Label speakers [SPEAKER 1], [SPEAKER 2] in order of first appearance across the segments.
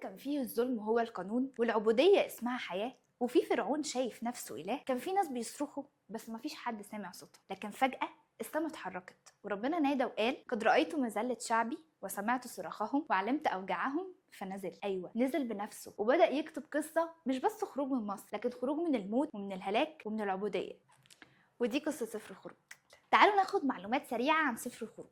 [SPEAKER 1] كان فيه الظلم هو القانون، والعبودية اسمها حياة، وفي فرعون شايف نفسه إله. كان في ناس بيصرخوا بس مفيش حد سامع صوتهم. لكن فجأة السما اتحركت وربنا نادى وقال: قد رأيت مذلة شعبي وسمعت صراخهم وعلمت أوجاعهم، فنزل. أيوة، نزل بنفسه وبدأ يكتب قصة مش بس خروج من مصر، لكن خروج من الموت ومن الهلاك ومن العبودية. ودي قصة سفر الخروج. تعالوا ناخد معلومات سريعة عن سفر الخروج.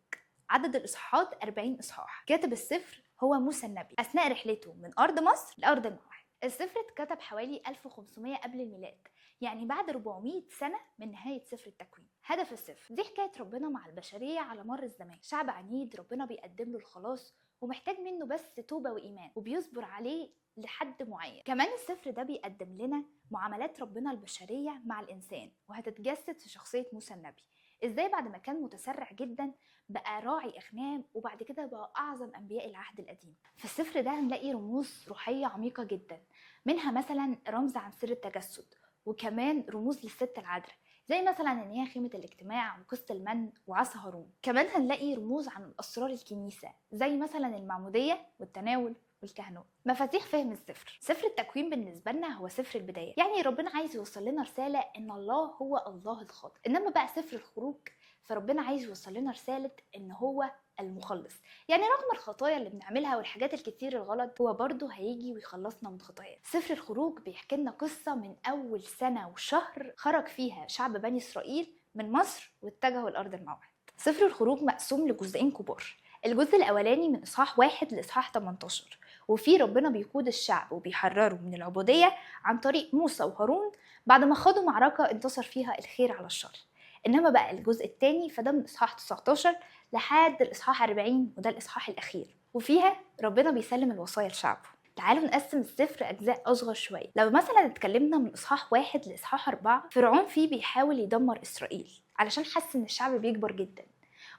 [SPEAKER 1] عدد الإصحاحات 40 إصحاح. كاتب السفر هو موسى النبي أثناء رحلته من أرض مصر لأرض الموعد. السفر اتكتب حوالي 1500 قبل الميلاد، يعني بعد 400 سنة من نهاية سفر التكوين. هدف السفر دي حكاية ربنا مع البشرية على مر الزمان. شعب عنيد ربنا بيقدم له الخلاص ومحتاج منه بس توبة وإيمان، وبيصبر عليه لحد معين. كمان السفر ده بيقدم لنا معاملات ربنا البشرية مع الإنسان، وهتتجسد في شخصية موسى النبي. إزاي بعد ما كان متسرع جدا بقى راعي أغنام، وبعد كده بقى أعظم أنبياء العهد القديم. في السفر ده هنلاقي رموز روحية عميقة جدا، منها مثلا رمز عن سر التجسد، وكمان رموز للست العذراء زي مثلا ان هي خيمة الاجتماع وقصة المن وعصا هارون. كمان هنلاقي رموز عن أسرار الكنيسة زي مثلا المعمودية والتناول والكهنوت. مفاتيح فهم السفر. سفر التكوين بالنسبة لنا هو سفر البداية، يعني ربنا عايز يوصل لنا رسالة ان الله هو الله الخالق. انما بقى سفر الخروج فربنا عايز يوصل لنا رسالة ان هو المخلص، يعني رغم الخطايا اللي بنعملها والحاجات الكتير الغلط هو برضه هيجي ويخلصنا من خطايا. سفر الخروج بيحكي لنا قصة من أول سنة وشهر خرج فيها شعب بني إسرائيل من مصر واتجهوا لأرض الموعد. سفر الخروج مقسوم لجزئين كبار. الجزء الأولاني من إصحاح 1 لإصحاح 18، وفيه ربنا بيقود الشعب وبيحرره من العبودية عن طريق موسى وهارون بعد ما خاضوا معركة انتصر فيها الخير على الشر. إنما بقى الجزء الثاني فده من إصحاح 19 لحد الإصحاح 40، وده الإصحاح الأخير، وفيها ربنا بيسلم الوصايا لشعبه. تعالوا نقسم السفر أجزاء أصغر شوية. لو مثلا اتكلمنا من إصحاح 1 لإصحاح 4، فرعون فيه بيحاول يدمر إسرائيل علشان حس إن الشعب بيكبر جدا.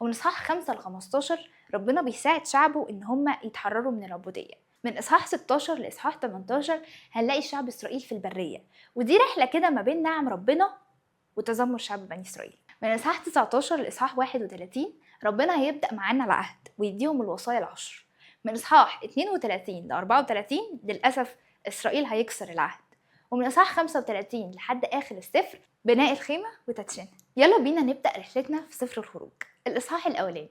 [SPEAKER 1] ومن إصحاح 5 ل15 ربنا بيساعد شعبه إن هم يتحرروا من العبودية. من إصحاح 16 لإصحاح 18 هنلاقي شعب إسرائيل في البرية، ودي رحلة كده ما بين نعم ربنا وتذمر شعب بني إسرائيل. من إصحاح 19 لإصحاح 31 ربنا هيبدأ معانا العهد ويديهم الوصايا العشر. من إصحاح 32 ل 34 للأسف إسرائيل هيكسر العهد. ومن إصحاح 35 لحد آخر السفر بناء الخيمة وتدشينها. يلا بينا نبدأ رحلتنا في سفر الخروج. الإصحاح الأولاني.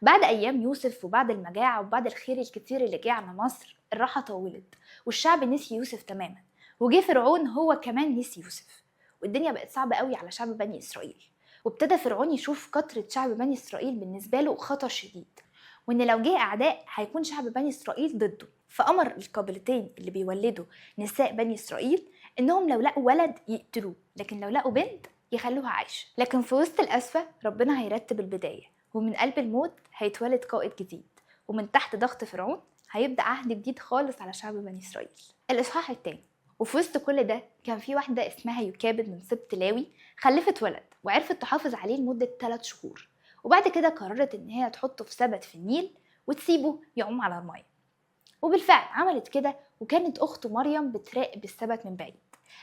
[SPEAKER 1] بعد أيام يوسف وبعد المجاعة وبعد الخير الكتير اللي جه على مصر، الراحة طولت والشعب نسي يوسف تماما، وجه فرعون هو كمان نسي يوسف، والدنيا بقت صعبة قوي على شعب بني إسرائيل. وابتدى فرعون يشوف كثرة شعب بني إسرائيل بالنسبة له خطر شديد، وإن لو جه أعداء هيكون شعب بني إسرائيل ضده. فأمر القبيلتين اللي بيولدوا نساء بني إسرائيل إنهم لو لقوا ولد يقتلوه، لكن لو لقوا بنت يخلوها عايشة. لكن في وسط الأسفة ربنا هيرتب البداية، ومن قلب الموت هيتولد قائد جديد، ومن تحت ضغط فرعون هيبدأ عهد جديد خالص على شعب بني إسرائيل. الإصحاح الثاني. وفي وسط كل ده كان في واحدة اسمها يوكابد من سبط لاوي، خلفت ولد وعرفت تحافظ عليه لمدة 3 شهور، وبعد كده قررت إن هي تحطه في سبت في النيل وتسيبه يعوم على المية. وبالفعل عملت كده، وكانت أخته مريم بتراقب السبت من بعيد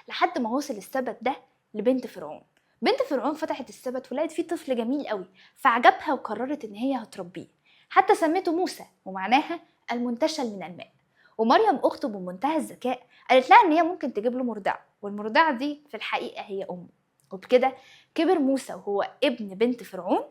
[SPEAKER 1] لحد ما وصل السبت ده لبنت فرعون. بنت فرعون فتحت السبت ولقت فيه طفل جميل قوي، فعجبها وقررت إن هي هتربيه، حتى سميته موسى ومعناها المنتشل من الماء. ومريم أخته بمنتهى الذكاء قالت لها إن هي ممكن تجيب له مرضعة، والمرضعة دي في الحقيقة هي أمه. وبكده كبر موسى وهو ابن بنت فرعون،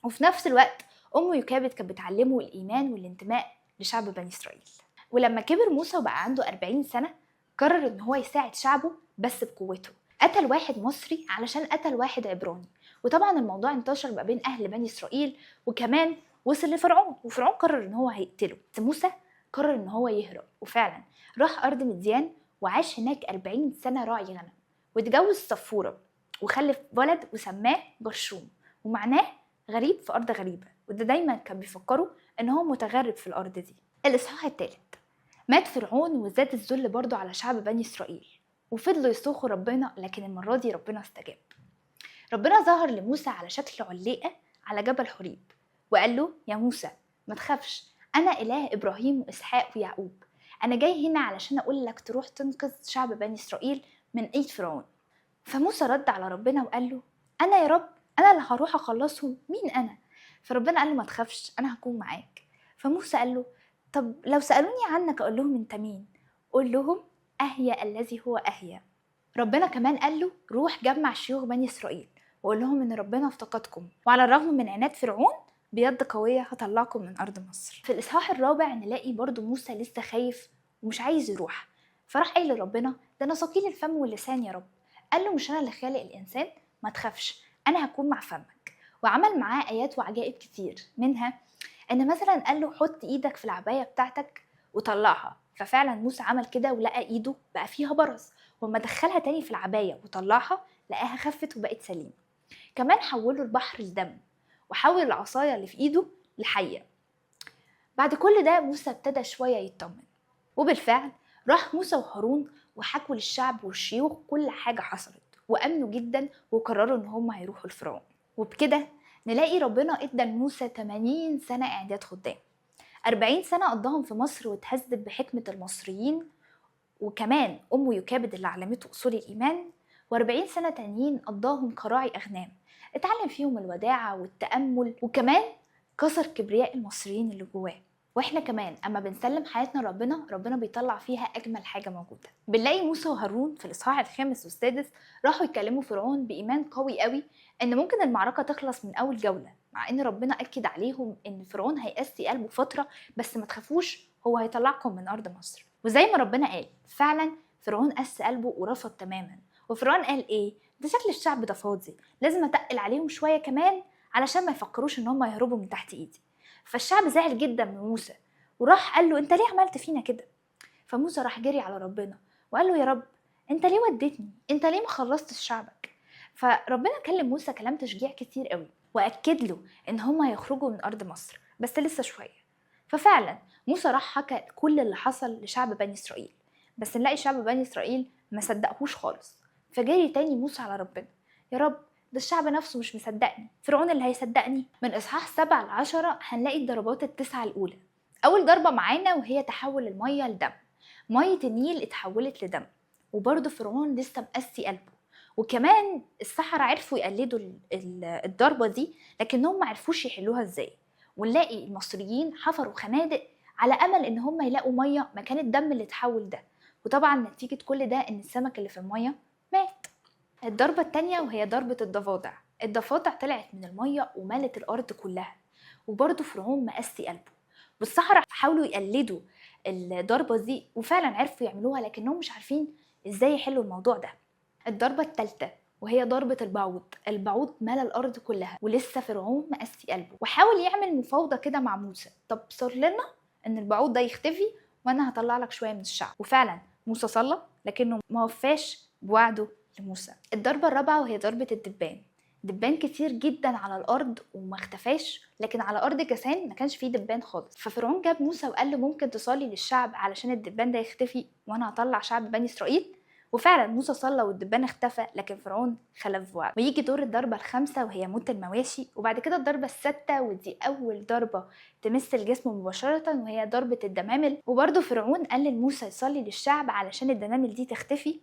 [SPEAKER 1] وفي نفس الوقت أمه يوكابد كانت بتعلمه الإيمان والانتماء لشعب بني إسرائيل. ولما كبر موسى وبقى عنده 40 سنة قرر إن هو يساعد شعبه بس بقوته. قتل واحد مصري علشان قتل واحد عبراني، وطبعا الموضوع انتشر ما بين أهل بني إسرائيل، وكمان وصل لفرعون، وفرعون قرر إن هو هيقتله. بس موسى قرر إن هو يهرب، وفعلا راح أرض مديان وعاش هناك 40 سنة راعي غنم، واتجوز صفورة وخلف ولد وسماه جرشوم، ومعناه غريب في أرض غريبة، وده دايما كان بيفكروا إن هو متغرب في الأرض دي. الإصحاح الثالث. مات فرعون وزاد الذل برضه على شعب بني إسرائيل، وفضلوا يصرخوا ربنا، لكن المرة دي ربنا استجاب. ربنا ظهر لموسى على شكل عليقة على جبل حوريب، وقال له: يا موسى ما تخافش، أنا إله إبراهيم وإسحاق ويعقوب، أنا جاي هنا علشان أقول لك تروح تنقذ شعب بني إسرائيل من إيد فرعون. فموسى رد على ربنا وقال له: أنا يا رب، أنا اللي هروح أخلصهم، مين أنا؟ فربنا قال له: ما تخافش، أنا هكون معاك. فموسى قال له: طب لو سألوني عنك أقول لهم أنت مين؟ قول لهم أهيا الذي هو أهيا. ربنا كمان قال له روح جمع شيوخ بني إسرائيل وقول لهم إن ربنا افتقدكم، وعلى الرغم من عناد فرعون بيد قوية هطلعكم من أرض مصر. في الإصحاح الرابع نلاقي برضو موسى لسه خايف ومش عايز يروح، فراح قايل لربنا ده أنا ثقيل الفم واللسان يا رب. قال له مش أنا اللي خالق الإنسان؟ ما تخافش أنا هكون مع فمك. وعمل معاه آيات وعجائب كتير، منها إن مثلا قال له حط إيدك في العباية بتاعتك وطلعها، ففعلا موسى عمل كده ولقى إيده بقى فيها برص، وما دخلها تاني في العباية وطلعها لقاها خفت وبقت سليمة. كمان حوله البحر لدم، وحول العصاية اللي في إيده لحية. بعد كل ده موسى ابتدى شوية يطمن، وبالفعل راح موسى وهارون وحكوا للشعب والشيوخ كل حاجة حصلت، وأمنوا جدا وقرروا إن هم هيروحوا لفرعون. وبكده نلاقي ربنا ادى لموسى 80 سنة إعداد خدام، 40 سنة قضاهم في مصر واتهذب بحكمة المصريين، وكمان أمه يكابد اللي علمته أصول الإيمان، و40 سنة تانيين قضاهم كراعي أغنام اتعلم فيهم الوداعة والتأمل، وكمان كسر كبرياء المصريين اللي جواه. واحنا كمان اما بنسلم حياتنا لربنا، ربنا بيطلع فيها اجمل حاجة موجودة. بنلاقي موسى وهارون في الاصحاح الخامس والسادس راحوا يكلموا فرعون بايمان قوي قوي ان ممكن المعركة تخلص من اول جولة، مع ان ربنا اكد عليهم ان فرعون هيقسي قلبه فترة، بس ما تخافوش هو هيطلعكم من ارض مصر. وزي ما ربنا قال فعلا فرعون قس قلبه ورفض تماما. وفرعون قال ايه؟ ده شكل الشعب ده فاضي، لازم اتقل عليهم شوية كمان علشان ما يفكروش ان هم يهربوا من تحت ايدي. فالشعب زعل جدا من موسى وراح قال له انت ليه عملت فينا كده؟ فموسى راح جري على ربنا وقال له يا رب انت ليه وديتني؟ انت ليه ما خلصتش شعبك؟ فربنا كلم موسى كلام تشجيع كتير قوي، واكد له ان هم هيخرجوا من ارض مصر بس لسه شوية. ففعلا موسى راح حكى كل اللي حصل لشعب بني اسرائيل، بس نلاقي شعب بني اسرائيل ما صدقهوش خالص. فجري تاني موسى على ربنا، يا رب ده الشعب نفسه مش مصدقني، فرعون اللي هيصدقني؟ من إصحاح 7 ل10 هنلاقي الضربات 9 الأولى. أول ضربة معانا وهي تحول المية لدم، مية النيل اتحولت لدم، وبرضه فرعون لسه مقسي قلبه. وكمان السحرة عرفوا يقلدوا الضربة دي، لكنهم ما عرفوش يحلوها ازاي. ونلاقي المصريين حفروا خنادق على أمل إن هم يلاقوا مية مكان الدم اللي اتحول ده، وطبعا نتيجة كل ده إن السمك اللي في المية مات. الضربة التانية وهي ضربة الضفادع، الضفادع طلعت من المية وملت الأرض كلها، وبرضه فرعون مقسي قلبه. والسحرة حاولوا يقلدوا الضربة دي وفعلا عرفوا يعملوها، لكنهم مش عارفين ازاي يحلوا الموضوع ده. الضربة التالتة وهي ضربة البعوض، البعوض ملا الأرض كلها ولسه فرعون مقسي قلبه، وحاول يعمل مفاوضة كده مع موسى، طب صار لنا إن البعوض ده يختفي وأنا هطلع لك شوية من الشعب. وفعلا موسى صلى لكنه ما وفاش بوعده لموسى. الضربة الرابعة وهي ضربة الدبان، دبان كتير جدا على الأرض وما اختفاش، لكن على أرض جسان ما كانش فيه دبان خالص. ففرعون جاب موسى وقال له ممكن تصلي للشعب علشان الدبان ده يختفي وأنا هطلع شعب بني إسرائيل. وفعلا موسى صلى والدبان اختفى، لكن فرعون خلف بوعده. ويجي دور الضربة الخامسة وهي موت المواشي، وبعد كده الضربة السادسة ودي أول ضربة تمس الجسم مباشرة وهي ضربة الدمامل. وبرده فرعون قال لموسى يصلي للشعب علشان الدمامل دي تختفي،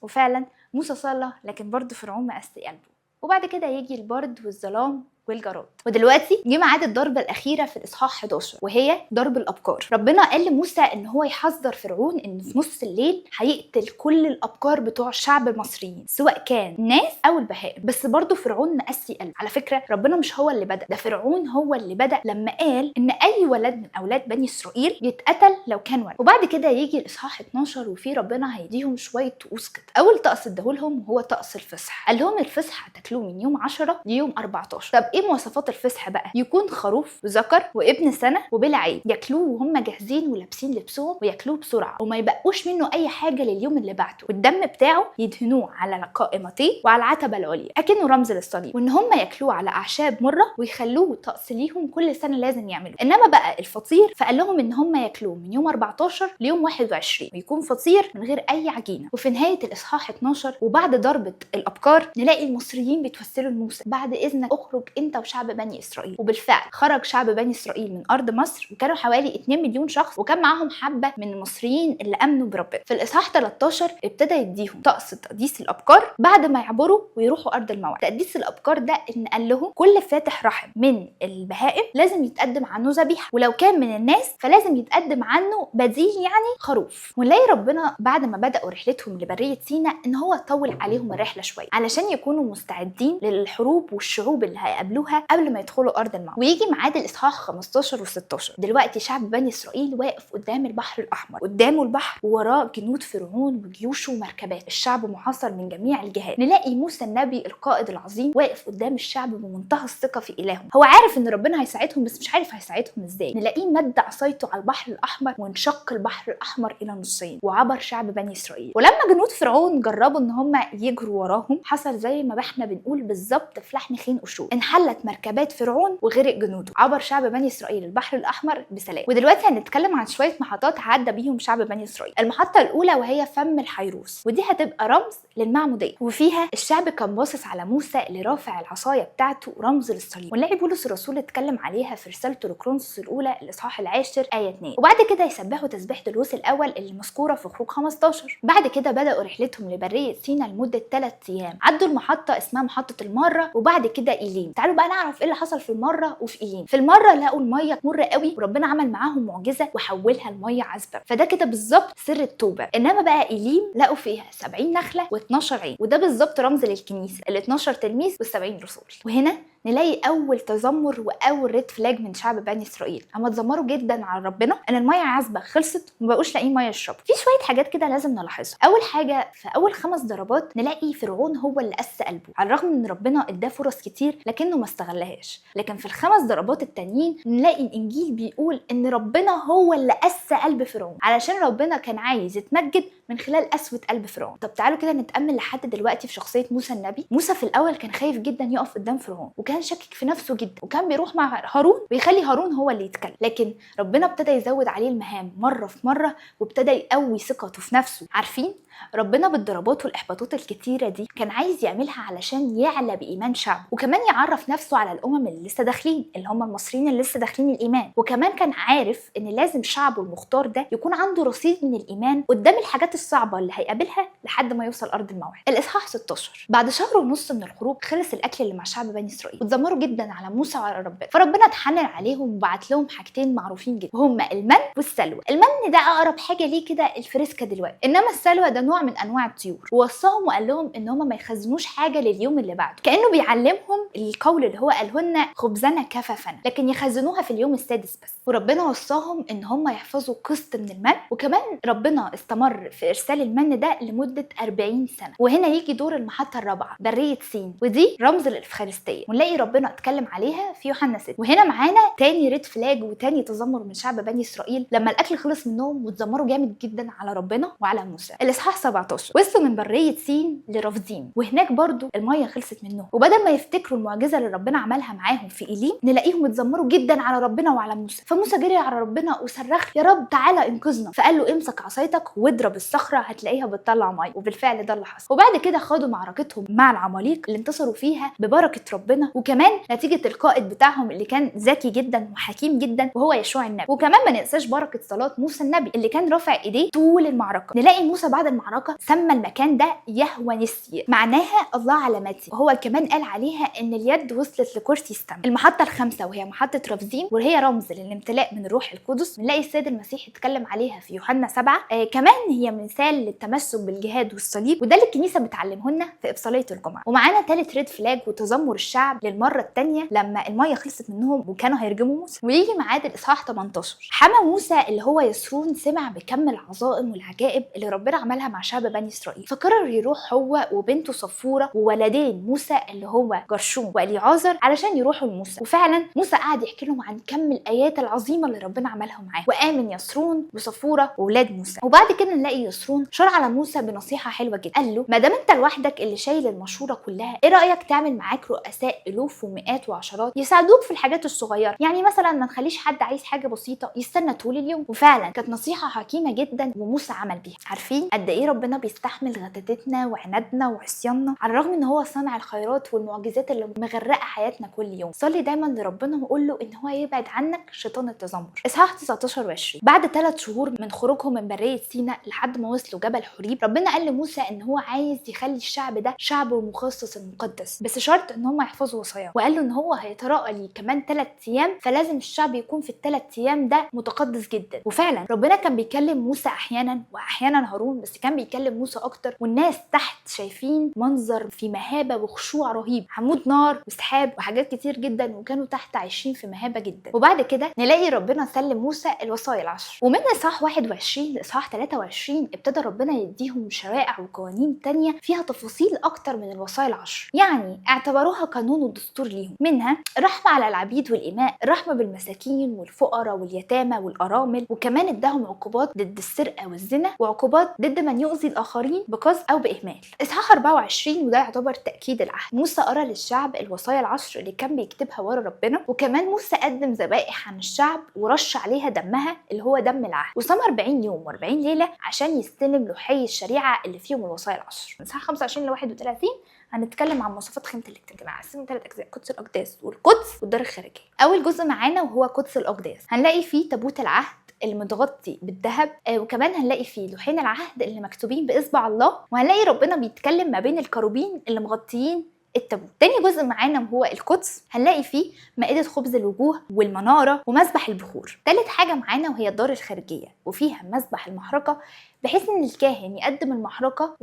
[SPEAKER 1] وفعلا موسى صلى لكن برضه فرعون مقسي قلبه. وبعد كده يجي البرد والظلام والجراد. ودلوقتي جه ميعاد الضربة الاخيرة في الاصحاح 11 وهي ضرب الابكار. ربنا قال لموسى ان هو يحذر فرعون ان في نص الليل هيقتل كل الابكار بتوع الشعب المصريين سواء كان ناس او البهائم، بس برضه فرعون مقسي قلبه. على فكرة ربنا مش هو اللي بدا، ده فرعون هو اللي بدا لما قال ان اي ولد من اولاد بني اسرائيل يتقتل لو كان ولد. وبعد كده يجي الاصحاح 12 وفيه ربنا هيديهم شوية طقوس كده. اول طقس اداهولهم هو طقس الفصح، قال لهم الفصح هتاكلوه من يوم 10 ليوم 14. طب ايه مواصفات الفصح بقى؟ يكون خروف وذكر وابن سنة وبلا عيب، ياكلوه وهم جاهزين ولابسين لبسهم وياكلوه بسرعة وما يبقوش منه اي حاجة لليوم اللي بعده، والدم بتاعه يدهنوه على القائمتين وعلى العتبة العليا اكنه رمز للصليب، وان هم ياكلوه على اعشاب مرة ويخلوه طقس ليهم كل سنة لازم يعملوه. انما بقى الفطير فقال لهم ان هم ياكلوه من يوم 14 ليوم 21 ويكون فطير من غير اي عجينه. وفي نهاية الاصحاح 12 وبعد ضربه الابكار نلاقي المصريين بيتوسلوا لموسى، بعد اذنك اخرج انت انت وشعب بني اسرائيل. وبالفعل خرج شعب بني اسرائيل من ارض مصر، وكانوا حوالي 2 مليون شخص، وكان معاهم حبه من المصريين اللي امنوا بربنا. في الاصحاح 13 ابتدى يديهم طقس تقديس الابكار بعد ما يعبروا ويروحوا ارض الموعد. تقديس الابكار ده ان قال لهم كل فاتح رحم من البهائم لازم يتقدم عنه ذبيحة، ولو كان من الناس فلازم يتقدم عنه بديل يعني خروف. ونلاقي ربنا بعد ما بداوا رحلتهم لبريه سيناء ان هو طول عليهم الرحلة شوية علشان يكونوا مستعدين للحروب والشعوب اللي هيقابلوها قبل ما يدخلوا ارض الموعد. ويجي ميعاد الاصحاح 15 و16. دلوقتي شعب بني اسرائيل واقف قدام البحر الاحمر، قدامه البحر ووراه جنود فرعون وجيوشه ومركبات، الشعب محاصر من جميع الجهات. نلاقي موسى النبي القائد العظيم واقف قدام الشعب بمنتهى الثقة في الههم، هو عارف ان ربنا هيساعدهم بس مش عارف هيساعدهم ازاي. نلاقيه مد عصايته على البحر الاحمر وانشق البحر الاحمر الى نصين وعبر شعب بني اسرائيل. ولما جنود فرعون جربوا ان هم يجروا وراهم حصل زي ما احنا بنقول بالظبط في لحن خين اشور، انحلت مركبات فرعون وغرق جنوده. عبر شعب بني اسرائيل البحر الاحمر بسلام. ودلوقتي هنتكلم عن شوية محطات عدى بيهم شعب بني اسرائيل. المحطة الاولى وهي فم الحيروس، ودي هتبقى رمز للمعموديه، وفيها الشعب كان باصص على موسى اللي رافع العصاية بتاعته رمز للصليب، ونلاقي بولس الرسول اتكلم عليها في رسالته لكورنثوس الاولى الاصحاح 10 ايه 2. وبعد كده يسبحوا تسبيحه الهوس الاول اللي مذكورة في خروج 15. بعد كده بداوا رحلتهم لبريه سينا لمدة 3 ايام، عدوا المحطة اسمها محطة المرة وبعد كده إيليم. تعالوا بقى نعرف ايه اللي حصل في المرة وفي إيليم. في المرة لقوا المية مر قوي وربنا عمل معاهم معجزه وحولها لمية عذبه، فده كده بالظبط سر التوبة. انما بقى إيليم لقوا فيها 70 نخله و12 عين، وده بالظبط رمز للكنيسة، ال 12 تلميذ وال70 رسول. وهنا نلاقي اول تذمر واول red flag من شعب بني اسرائيل، اما اتذمروا جدا على ربنا ان المية عذبه خلصت وما بقوش لاقيين مية يشربوا. في شوية حاجات كده لازم نلاحظها. اول حاجة في اول 5 ضربات نلاقي فرعون هو اللي قس قلبه، على الرغم ان ربنا اداه فرص كتير لكنه ما استغلهاش. لكن في ال5 ضربات التانيين نلاقي الانجيل بيقول ان ربنا هو اللي قس قلب فرعون، علشان ربنا كان عايز يتمجد من خلال قسوة قلب فرعون. طب تعالوا كده نتامل لحد دلوقتي في شخصية موسى النبي. موسى في الاول كان خايف جدا يقف قدام فرعون، وكان شاكك في نفسه جدا، وكان بيروح مع هارون ويخلي هارون هو اللي يتكلم. لكن ربنا ابتدى يزود عليه المهام مرة في مرة، وابتدى يقوي ثقته في نفسه. عارفين ربنا بالضربات والاحباطات الكتيرة دي كان عايز يعملها علشان يعلى بايمان شعبه، وكمان يعرف نفسه على الامم اللي لسه داخلين، اللي هم المصريين اللي لسه داخلين الايمان. وكمان كان عارف ان لازم شعبه المختار ده يكون عنده رصيد من الايمان قدام الحاجات الصعبة اللي هيقابلها لحد ما يوصل ارض الموعد. الاصحاح 16 بعد 1.5 شهر من الخروج خلص الاكل اللي مع شعب بني اسرائيل، واتذمروا جدا على موسى وعلى ربنا. فربنا اتحنن عليهم وبعت لهم حاجتين معروفين جدا، وهما المن والسلوى. المن ده اقرب حاجة ليه كده الفريسكا دلوقتي، انما السلوى ده نوع من انواع الطيور. ووصاهم وقال لهم ان هم ما يخزنوش حاجة لليوم اللي بعده، كانه بيعلمهم القول اللي هو قاله خبزنا كففنا، لكن يخزنوها في اليوم السادس بس. وربنا وصاهم ان هم يحفظوا قسط من المن، وكمان ربنا استمر في ارسال المن ده لمدة 40 سنة. وهنا يجي دور المحطة الرابعة برية سين، ودي رمز للافخارستيه، ونلاقي ربنا اتكلم عليها في يوحنا 6. وهنا معانا تاني red flag وتاني تذمر من شعب بني اسرائيل لما الاكل خلص منهم واتذمروا جامد جدا على ربنا وعلى موسى. الاصحاح 17 وصلوا من برية سين لرفديم، وهناك برضو المية خلصت منهم، وبدل ما يفتكروا المعجزة اللي ربنا عملها معاهم في إيليم نلاقيهم اتذمروا جدا على ربنا وعلى موسى. فموسى جري على ربنا وصرخ يا رب تعالى انقذنا، فقال له امسك عصايتك واضرب الصخرة هتلاقيها بتطلع مية، وبالفعل ده اللي حصل. وبعد كده خاضوا معركتهم مع العماليق اللي انتصروا فيها ببركة ربنا، وكمان نتيجة القائد بتاعهم اللي كان ذكي جدا وحكيم جدا وهو يشوع النبي. وكمان ما ننساش بركة صلاة موسى النبي اللي كان رافع ايديه طول المعركة. نلاقي موسى بعد المعركة سمى المكان ده يهوى نسي، معناها الله علامتي، وهو كمان قال عليها ان اليد وصلت لكرسي السماء. المحطة الخامسة وهي محطة رفزيم، وهي رمز للامتلاء من الروح القدس، نلاقي السيد المسيح اتكلم عليها في يوحنا 7. كمان هي مثال للتمسك بالجهاد والصليب، وده اللي الكنيسة بتعلمه لنا في ابصاليه الجمعة. ومعانا ثالث red flag وتذمر الشعب للمرة الثانية لما المية خلصت منهم وكانوا هيرجموا موسى. ويجي ميعاد الاصحاح 18. حما موسى اللي هو يسرون سمع بكم العظائم والعجائب اللي ربنا عملها مع شعب بني اسرائيل، فقرر يروح هو وبنته صفوره وولدين موسى اللي هو جرشوم واليعازر علشان يروحوا لموسى. وفعلا موسى قعد يحكي لهم عن كم الايات العظيمة اللي ربنا عملها معاه، وامن يسرون وصفوره واولاد موسى. وبعد كده نلاقي يسرون شار على موسى بنصيحة حلوة جدا، قال له ما دام انت لوحدك اللي شايل المشورة كلها، ايه رايك تعمل معاك رؤساء الوف ومئات وعشرات يساعدوك في الحاجات الصغيرة، يعني مثلا ما نخليش حد عايز حاجة بسيطة يستنى طول اليوم. وفعلا كانت نصيحة حكيمة جدا وموسى عمل بيها. عارفين قد ايه ليه ربنا بيستحمل غتاتتنا وعنادنا وعصياننا على الرغم ان هو صانع الخيرات والمعجزات اللي مغرقة حياتنا كل يوم. صلي دايما لربنا وقول له ان هو يبعد عنك شيطان التذمر. اصحاح 19 و20، بعد 3 شهور من خروجهم من برية سيناء لحد ما وصلوا جبل حوريب، ربنا قال لموسى ان هو عايز يخلي الشعب ده شعبه المخصص المقدس، بس شرط ان هم يحفظوا وصاياه، وقال له ان هو هيتراءى ليه كمان 3 ايام، فلازم الشعب يكون في ال3 ايام ده متقدس جدا. وفعلا ربنا كان بيكلم موسى احيانا واحيانا هارون، بس كان بيكلم موسى اكتر، والناس تحت شايفين منظر في مهابه وخشوع رهيب، عمود نار وسحاب وحاجات كتير جدا، وكانوا تحت عايشين في مهابه جدا. وبعد كده نلاقي ربنا سلم موسى الوصايا العشر، ومن اصحاح 21 لاصحاح 23 ابتدى ربنا يديهم شرائع وقوانين تانية فيها تفاصيل اكتر من الوصايا العشر، يعني اعتبروها قانون ودستور ليهم. منها رحمه على العبيد والإماء، رحمه بالمساكين والفقراء واليتامى والارامل، وكمان اداهم عقوبات ضد السرقة والزنا، وعقوبات ضد من يؤذي الاخرين بقصد او باهمال. اصحاح 24 وده يعتبر تاكيد العهد، موسى قرا للشعب الوصايا العشر اللي كان بيكتبها ورا ربنا، وكمان موسى قدم ذبائح عن الشعب ورش عليها دمها اللي هو دم العهد، وصام 40 يوم و40 ليلة عشان يستلم لوحي الشريعة اللي فيهم الوصايا العشر. اصحاح 25 ل 31 هنتكلم عن مواصفات خيمة الاجتماع، قسموا 3 اجزاء: قدس الاقداس والقدس والدار الخارجية. اول جزء معانا وهو قدس الاقداس، هنلاقي فيه تابوت العهد المتغطي بالذهب، وكمان هنلاقي فيه لوحين العهد اللي مكتوبين باصبع الله، وهنلاقي ربنا بيتكلم ما بين الكروبين اللي مغطيين التابوت. تاني جزء معانا وهو القدس، هنلاقي فيه مائدة خبز الوجوه والمنارة ومذبح البخور. تالت حاجة معانا وهي الدار الخارجية، وفيها مذبح المحرقة، بحيث ان الكاهن يقدم المحرقة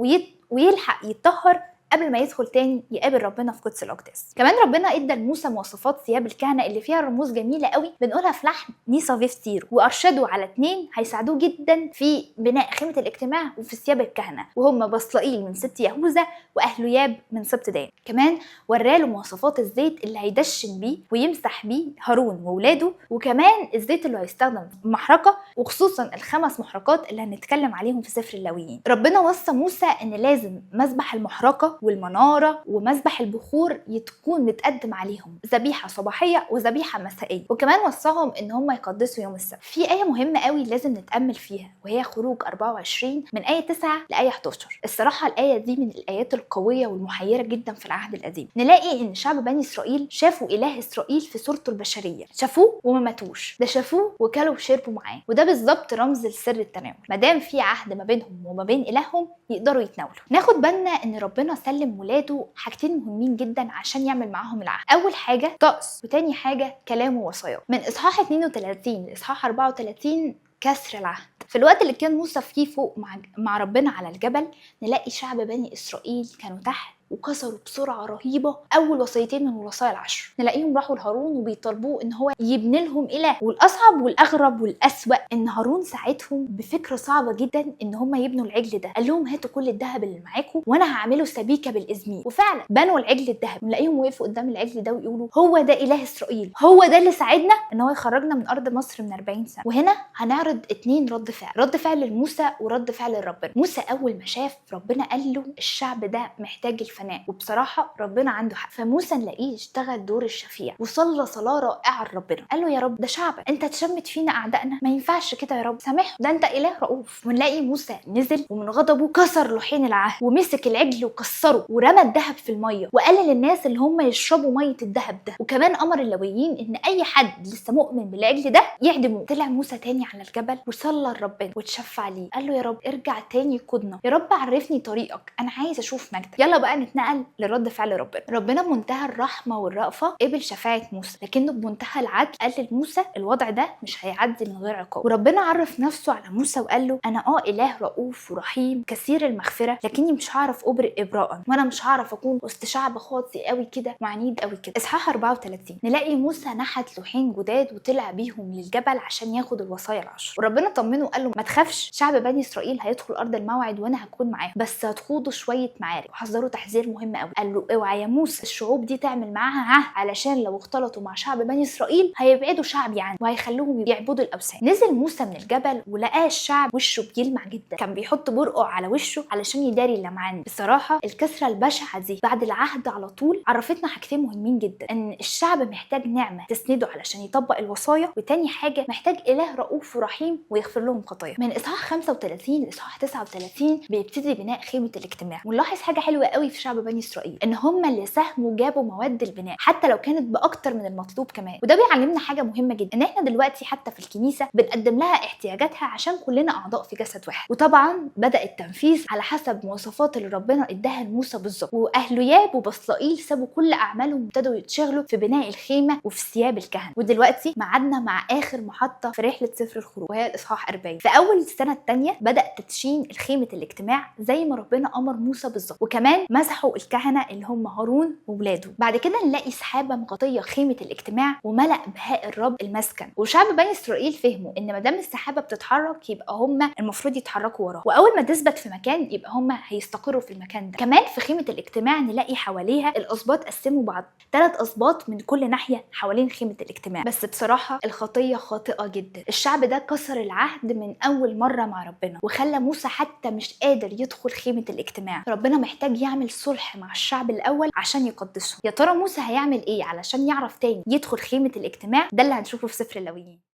[SPEAKER 1] ويلحق يتطهر قبل ما يدخل تاني يقابل ربنا في قدس الاقداس. كمان ربنا ادى لموسى مواصفات ثياب الكهنة اللي فيها رموز جميلة قوي بنقولها في لحن نيسافيف تيرو، وارشدوا على 2 هيساعدوه جدا في بناء خيمة الاجتماع وفي ثياب الكهنة، وهم بصلائيل من سبط يهوذا واهلياب من سبط دان. كمان وراله مواصفات الزيت اللي هيدشن بيه ويمسح بيه هارون وولاده، وكمان الزيت اللي هيستخدم في المحرقة، وخصوصا ال5 محرقات اللي هنتكلم عليهم في سفر اللاويين. ربنا وصى موسى ان لازم مذبح المحرقة والمناره ومذبح البخور تكون متقدم عليهم ذبيحة صباحية وذبيحة مسائية، وكمان وصاهم ان هم يقدسوا يوم السبت. في ايه مهمة قوي لازم نتامل فيها، وهي خروج 24 من ايه 9 لايه 11. الصراحة الايه دي من الايات القوية والمحيره جدا في العهد القديم. نلاقي ان شعب بني اسرائيل شافوا اله اسرائيل في صورته البشرية، شافوه وما ماتوش، ده شافوه وكلوا وشربوا معاه، وده بالظبط رمز لسر التناول. ما دام في عهد ما بينهم وما بين الههم يقدروا يتناولوا. ناخد بالنا ان ربنا سلم ولاده حاجتين مهمين جدا عشان يعمل معاهم العهد: اول حاجة طقس، وتاني حاجة كلامه ووصاياه. من اصحاح 32 لاصحاح 34 كسر العهد. في الوقت اللي كان موسى فيه فوق مع ربنا على الجبل، نلاقي شعب بني اسرائيل كانوا تحت وكسروا بسرعة رهيبة اول وصيتين من الوصايا العشر. نلاقيهم راحوا لهارون وبيطالبوه ان هو يبني لهم اله، والاصعب والاغرب والاسوأ ان هارون ساعدهم بفكره صعبة جدا ان هم يبنوا العجل ده. قال لهم هاتوا كل الذهب اللي معاكم وانا هعمله سبيكه بالازميل، وفعلا بنوا العجل الذهب. نلاقيهم وقفوا قدام العجل ده ويقولوا هو ده اله اسرائيل، هو ده اللي ساعدنا ان هو يخرجنا من ارض مصر من 40 سنة. وهنا هنعرض 2 رد فعل: رد فعل لموسى ورد فعل لربنا. موسى اول ما شاف ربنا قال له الشعب ده محتاج الفناء، وبصراحة ربنا عنده حق، فموسى نلاقيه اشتغل دور الشفيع وصلى صلاة رائعة لربنا، قال له يا رب ده شعبك، انت تشمت فينا اعدائنا، ما ينفعش كده يا رب، سامحه، ده انت اله رؤوف. ونلاقي موسى نزل ومن غضبه كسر لوحين العهد ومسك العجل وكسره ورمى الذهب في المية، وقال للناس اللي هم يشربوا مية الذهب ده، وكمان امر اللاويين ان اي حد لسه مؤمن بالعجل ده يعدموه. طلع موسى تاني على الجبل وصلى لربنا وتشفع ليه، قال له يا رب ارجع تاني قودنا، يا رب عرفني طريقك، انا عايز اشوف مجدك. يلا بقى نتنقل لرد فعل ربنا. ربنا بمنتهى الرحمة والرأفة قبل شفاعة موسى، لكنه بمنتهى العدل قال لموسى الوضع ده مش هيعدي من غير عقاب. وربنا عرف نفسه على موسى وقال له انا اله رؤوف ورحيم كثير المغفرة، لكني مش هعرف ابرئ ابراء، وانا مش هعرف اكون وسط شعب خاطئ قوي كده وعنيد قوي كده. اصحاح 34 نلاقي موسى نحت لوحين جداد وطلع بيهم للجبل عشان ياخد الوصايا العشر، وربنا طمنه وقال له ما تخافش، شعب بني اسرائيل هيدخل ارض الموعد وانا هكون معاهم، بس هتخوضوا شوية معارك. وحذروا تحذير تحذير مهم قوي، قال له اوعى يا موسى الشعوب دي تعمل معاها عهد، علشان لو اختلطوا مع شعب بني اسرائيل هيبعدوا شعبي عنه وهيخلوهم يعبدوا الاوثان. نزل موسى من الجبل ولقاه الشعب وشه بيلمع جدا، كان بيحط برقع على وشه علشان يداري اللمعان. بصراحة الكسرة البشعة دي بعد العهد على طول عرفتنا حاجتين مهمين جدا، ان الشعب محتاج نعمه تسنده علشان يطبق الوصايا، وتاني حاجة محتاج اله رؤوف ورحيم ويغفر لهم خطايا. من اصحاح 35 لاصحاح 39 بيبتدي بناء خيمة الاجتماع. ونلاحظ حاجة حلوة قوي في شعب بني اسرائيل، ان هم اللي ساهموا جابوا مواد البناء حتى لو كانت باكتر من المطلوب كمان. وده بيعلمنا حاجة مهمة جدا، ان احنا دلوقتي حتى في الكنيسة بنقدم لها احتياجاتها عشان كلنا اعضاء في جسد واحد. وطبعا بدا التنفيذ على حسب مواصفات اللي ربنا اداها لموسى بالظبط. واهلياب وبصلائيل سابوا كل اعمالهم وابتدوا يتشغلوا في بناء الخيمة وفي ثياب الكهنة. ودلوقتي ميعادنا مع اخر محطة في رحله سفر الخروج، وهي الاصحاح 40. في اول السنة الثانية بدا تدشين الخيمة الاجتماع زي ما ربنا امر موسى بالظبط، وكمان مسحوا الكهنة اللي هم هارون وولاده. بعد كده نلاقي سحابه مغطيه خيمة الاجتماع وملأ بهاء الرب المسكن. وشعب بني اسرائيل فهموا ان ما دام السحابة بتتحرك يبقى هم المفروض يتحركوا وراها، واول ما تثبت في مكان يبقى هم هيستقروا في المكان ده. كمان في خيمة الاجتماع نلاقي حواليها الاسباط قسموا بعض 3 اسباط من كل ناحية حوالين خيمة الاجتماع. بس بصراحة الخطية خاطئه جدا، الشعب ده كسر العهد من اول مرة مع ربنا، وخلى موسى حتى مش قادر يدخل خيمة الاجتماع. ربنا محتاج يعمل صلح مع الشعب الاول عشان يقدسهم. يا ترى موسى هيعمل ايه علشان يعرف تاني يدخل خيمة الاجتماع؟ ده اللي هنشوفه في سفر اللاويين.